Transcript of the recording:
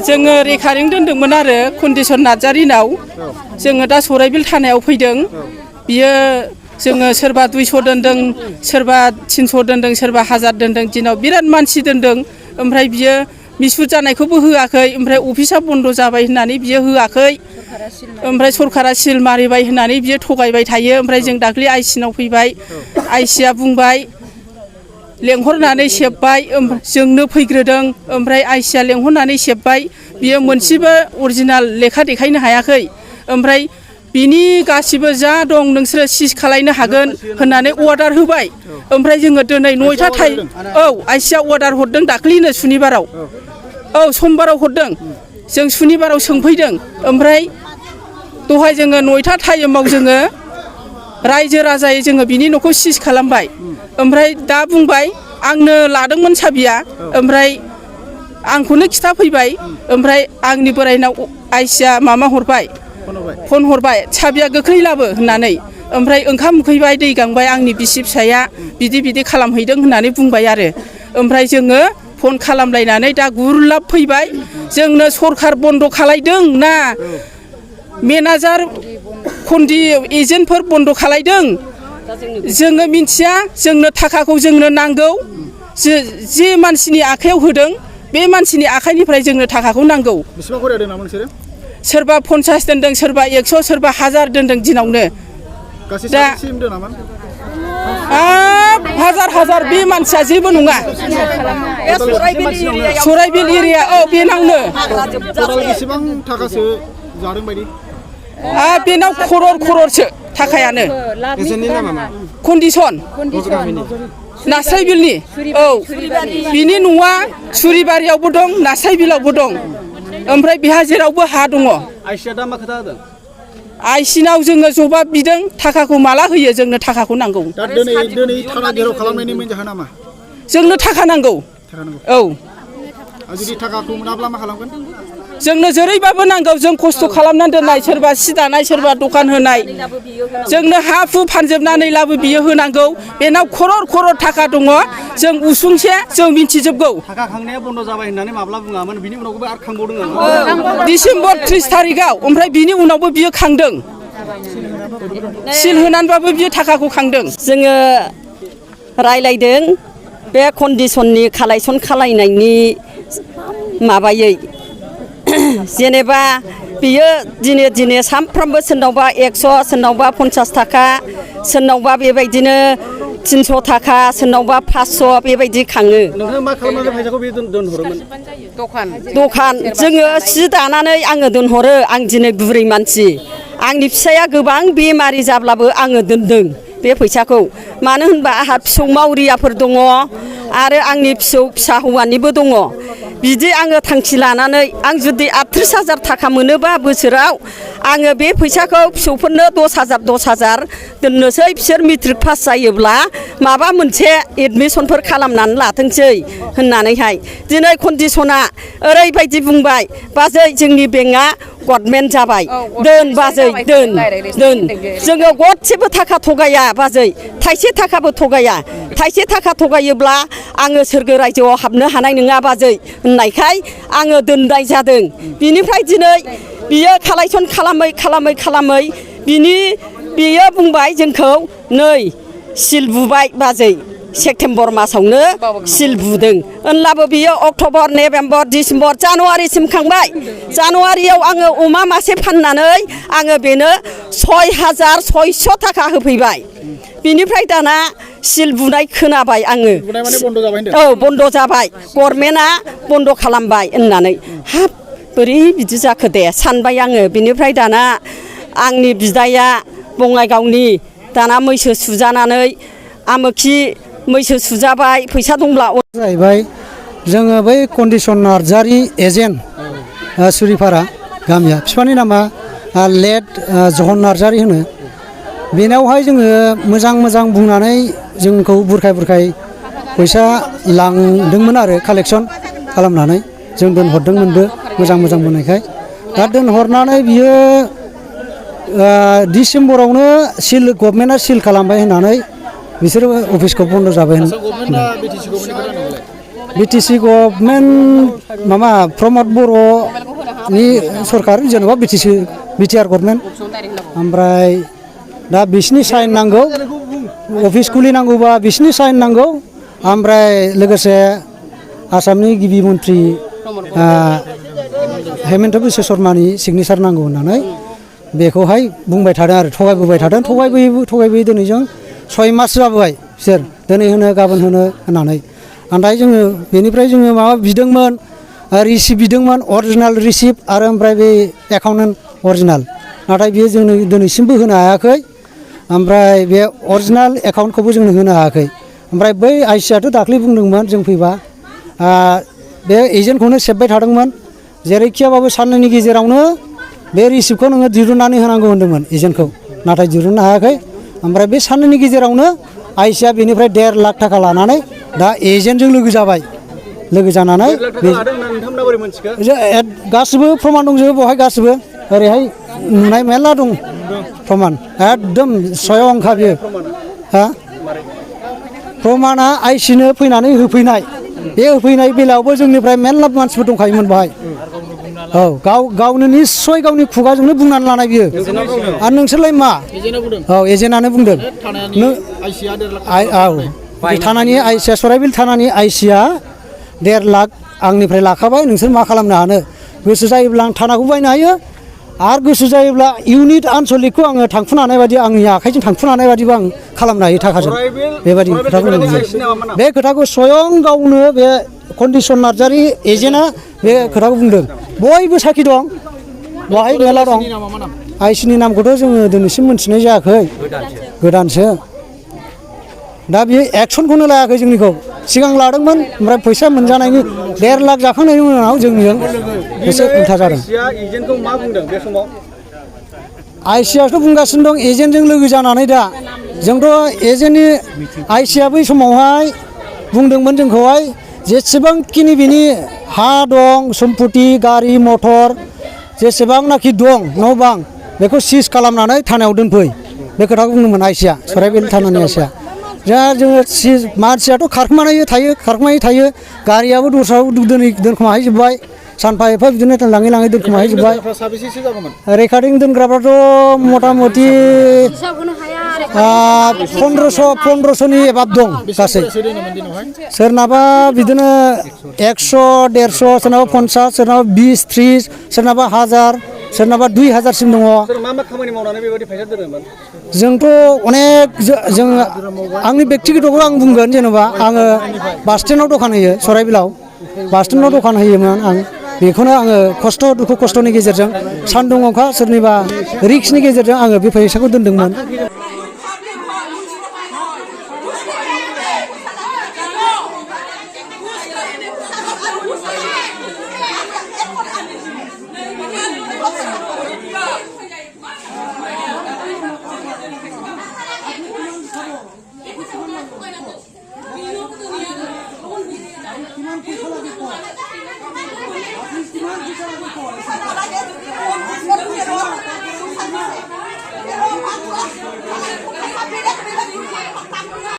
जोङो रेकारिं दोनदोंमोन आरो कन्डिसन नार्जारिनाव जोङो दा सराइबिल थानायाव फैदों बियो जोङो सोरबा 200 दोनदों सोरबा 300 दोनदों सोरबा 1000 दोनदों दिनाव बिराद मानसि दोनदों ओमफ्राय बियो मिसुत जानायखौबो होआखै ओमफ्राय अफिसा बन्द जाबाय होननानै बियो होआखै ओमफ्राय सरकारा सिल मारिबाय होननानै बियो थगायबाय थायो ओमफ्राय जों दाख्लै आइसिनाव फैबाय आइसिया बुंबाय लेंहरनानै सेबबाय जोंनो फैग्रोदों ओमफ्राय आइसिया लेंहरनानै सेबबाय बियो मोनसेबो अरिजिनाल लेखा देखायनो हायाखै ओमफ्राय बिनि गासिबो जा दं नोंसोरो सिज खालायनो हागोन होननानै अर्डार होबाय ओमफ्राय जोङो दिनै 9टा टाइम औ आइसिया अर्डार हरदों दाख्लैनो सुनिबाराव औ समबाराव हरदों जों सुनिबाराव सोंफैदों ओमफ्राय दहाय जोङो 9टा टाइमाव जोङो रायजो राजायै जोङो बिनि न'खौ सिज खालामबाय ओमफ्राय दा बुंबाय आंनो लादोंमोन साबिया ओमफ्राय आंखौनो खिथाफैबाय ओमफ्राय आंनि बोरायनाव आइसिया मामा हरबाय फन हरबाय साबिया गोख्रै लाबो होननानै ओमफ्राय ओंखाम उखैबाय दै गांबाय आंनि बिसि फिसाया बिदि खालामहैदों होननानै बुंबाय आरो ओमफ्राय जोङो फन खालामलायनानै दा गुरलाब फैबाय जोंनो सरखार बन्द खालायदों ना मेनेजार कन्डि एजेन्टफोर बन्द खालायदों जोङो मिथिया जोंनो थाखाखौ जोंनो नांगौ जे मानसिनि आखायाव होदों बे मानसिनि आखाइनिफ्राय जोंनो थाखाखौ नांगौ बेसेबां खरि दोनना नोंसोरो सोरबा 50 दोनदों सोरबा 100 सोरबा 1000 दोनदों दिनावनो दा दोनामोन हाजार बे मानसिया जेबो नङा सराइबिल एरिया औ बेनावनो बेसेबां थाखासो जादों बायदि बेनाव खररसो थाखायानो कन्डिसन नास्रायबिलनि औ बिनि न'आ सुरिबारियावबो दं नास्रायबिलावबो दं ओमफ्राय बिहा जेरावबो हा दङ आइसिया दा मा खोथा होदों आइसिनाव जोङो जबाब बिदों थाखाखौ माला होयो जोंनो थाखाखौ नांगौ दा दिनै थाना गेराव खालामनायनि मेन जाहोना मा जोंनो थाखा नांगौ औ जुदि थाखाखौ मोनाब्ला मा खालामगोन जोंनो जेरैबाबो नांगौ जों खस्थ' खालामनानै दोननाय सोरबा सि दानाय सोरबा दखान होनाय जोंनो हा हु फानजोबनानैब्लाबो बियो होनांगौ बेनाव खरर थाखा दङ जों उसुंसे जों मिथिजोबगौ थाखा खांनाया बन्द जाबाय होननानै माब्ला बुङामोन बिनि उनावबो आरो खांबावदों डिसेम्बर 30 तारिखआव ओमफ्राय बिनि उनावबो बियो खांदों सिल होनानैबाबो बियो थाखाखौ खांदों जोङो रायलायदों बे कन्डिसननि कालेक्सन खालायनायनि माबायै जेनेबा बियो दिने सानफ्रामबो सोरनावबा 100 सोरनावबा 50 थाखा सोरनावबा बेबायदिनो 300 थाखा सोरनावबा 500 बेबायदि खाङो नोंथाङा मा खालामनानै फैसाखौ बे दोनहरोमोन दखान जोङो सि दानानै आङो दोनहरो आं दिनै बुरै मानसि आंनि फिसाया गोबां बेमारि जाब्लाबो आङो दोनदों बे फैसाखौ मानो होनबा आंहा फिसौ मावरियाफोर दङ आरो आंनि फिसा हौवानिबो दङ बिदि आङो थांखि लानानै आं जुदि 38,000 थाखा मोनोबा बोसोराव आङो बे फैसाखौ फिसौफोरनो 10,000 दोननोसै बिसोर मेट्रिक पास जायोब्ला माबा मोनसे एडमिसनफोर खालामनानै लाथोंसै होननानैहाय दिनै कन्डिसना ओरैबायदि बुंबाय बाजै जोंनि बेंकआ गभर्नमेन्ट जाबाय दोन बाजै दोन जोङो गदसेबो थाखा थगाया बाजै थाइसे थाखाबो थगाया थाइसे थाखा थगायोब्ला आङो सोरगो रायजोआव हाबनो हानाय नङा बाजै होननायखाय आङो दोननाय जादों बिनिफ्राय दिनै बियो कालेक्सन खालामै बियो बुंबाय जोंखौ नै सिल बुबाय बाजै सेप्तेम्बर मासावनो सिल बुदों होनब्लाबो बियो अक्ट'बर नभेम्बर डिसेम्बर जानुवारिसिम खांबाय जानुवारियाव आङो अमा मासे फाननानै आङो बेनो 6,600 थाखा होफैबाय बिनिफ्राय दाना सिल बुनाय खोनाबाय आङो औ बन्द जाबाय गभर्नमेन्टआ बन्द खालामबाय होननानै हाब बोरै बिदि जाखो दे सानबाय आङो बिनिफ्राय दाना आंनि बिदाया बङाइगावनि दाना मैसो सुजानानै आमोखि मैसो सुजाबाय फैसा दंब्ला जाहैबाय जोङो बै कन्डिसन नार्जारि एजेन्ट सुरिपारा गामिया बिफानि नामा लेट जहन नार्जारि होनो बेनावहाय जोङो मोजां बुंनानै जोंखौ बुरखाय फैसा लांदोंमोन आरो कालेक्सन खालामनानै जों दोनहरदोंमोनबो मोजां बुंनायखाय दा दोनहरनानै बियो डिसेम्बरावनो सिल गभर्नमेन्टआ सिल खालामबाय होननानै बिसोरो अफिसखौ बन्द जाबाय बिटिसि गभर्नमेन्ट माबा प्रमद बर'नि सरकार जेनेबा बिटिआर गभर्नमेन्ट ओमफ्राय दा बिसिनि साइन नांगौ अफिस खुलिनांगौबा बिसिनि साइन नांगौ ओमफ्राय लोगोसे आसामनि गिबि मन्त्रि हेमन्त बिश्व शर्मानि सिगनेचार नांगौ होननानै बेखौहाय बुंबाय थादों आरो थगायबोबाय थादों थगायबोयै दिनै जों 6 मास जाबाय बिसोर दिनै होनो गाबोन होनो होननानै ओमफ्राय जोङो बेनिफ्राय जोङो माबा बिदोंमोन रिसिप्ट बिदोंमोन अरिजिनेल रिसिप्ट आरो ओमफ्राय बे एकाउन्टेन्ट अरिजिनेल नाथाय बियो जोंनो दिनैसिमबो होनो हायाखै ओमफ्राय बे अरिजिनेल एकाउन्टखौबो जोंनो होनो हायाखै ओमफ्राय बै आइसिआथ' दाख्लै बुंदोंमोन जों फैबा बे एजेन्टखौनो सेबबाय थादोंमोन जेरैखियाबाबो साननैनि गेजेरावनो बे रिसिप्टखौ नोङो दिरुननानै होनांगौ होन्दोंमोन एजेन्टखौ नाथाय दिरुननो हायाखै ओमफ्राय बे साननैनि गेजेरावनो आइसिआ बेनिफ्राय 1.5 लाख थाखा लानानै दा एजेन्टजों लोगो जाबाय लोगो जानानै गासिबो प्रमान दंजोबो बेवहाय गासिबो ओरैहाय नुनाय मेरला दं प्रमान एकदम स्वयंखा बियो हा प्रमाना आइसिनो फैनानै होफैनाय बे होफैनाय बेलायावबो जोंनिफ्राय मेरला मानसिफोर दंखायोमोन बाहाय औ गावनो निस्सय गावनि खुगाजोंनो बुंनानै लानाय बियो आरो नोंसोरलाय मा औ एजेन्टआनो बुंदों औ थानानि आइसिआ सराइबिल थानानि आइसिआ 1.5 लाख आंनिफ्राय लाखाबाय नोंसोर मा खालामनो हानो गोसो जायोब्ला आं थानाखौ बायनो हायो आरो गोसो जायोब्ला इउनिट आनसलिकखौ आङो थांफुनो हानाय बायदि आंनि आखाइजों थांफुनो हानाय बायदिबो आं खालामनो हायो थाखाजों बेबायदि खोथा बुंदों बे खोथाखौ स्वयं गावनो बे कन्दिसन नार्जारि एजेन्टआ बे खोथाखौ बुंदों बयबो साखि दं बहाय मेला दं आइसिनि नामखौथ' जोङो दिनैसिम मोनथिनाय जायाखै गोदानसो दा बियो एक्सनखौनो लायाखै जोंनिखौ सिगां लादोंमोन ओमफ्राय फैसा मोनजानायनि 1.5 लाख जाखांनायनि उनाव जोंनिजों एसे उल्था जादों आइसिआथ' बुंगासिनो दं एजेन्टजों लोगो जानानै दा जोंथ' एजेन्टनि आइसिआ बै समावहाय बुंदोंमोन जोंखौहाय जेसेबांखिनि बिनि हा दं सम्पति गारि मटर जेसेबांनाखि दं न' बां बेखौ सिज खालामनानै थानायाव दोनफै बे खोथाखौ बुंदोंमोन आइसिआ सराइबिल थानानि आइसिआ दा जोङो मानसियाथ' खारखोमानाय थायो गारियाबो दस्रायाव दिनै दोनखोमाहैजोब्बाय सानफा एफा बिदिनो लाङै दोनखोमाहैजोब्बाय रेकर्डिं दोनग्राफ्राथ' मथा मथि 1500नि एबाब दं गासै सोरनाबा बिदिनो 100-150 सोरनाबा 50 सोरनाबा 20-30 सोरनाबा 1000 सोरनाबा 2000सिम दङ जोंथ' अनेक जों आंनि बेक्तिगतखौ आं बुंगोन जेनेबा आङो बास स्टेन्डआव दखान होयो सराइबिलाव बास स्टेन्डआव दखान होयोमोन आं बेखौनो आङो दुखु खस्थ'नि गेजेरजों सान्दुं अखा सोरनिबा रिक्सनि गेजेरजों आङो बे फैसाखौ दोनदोंमोन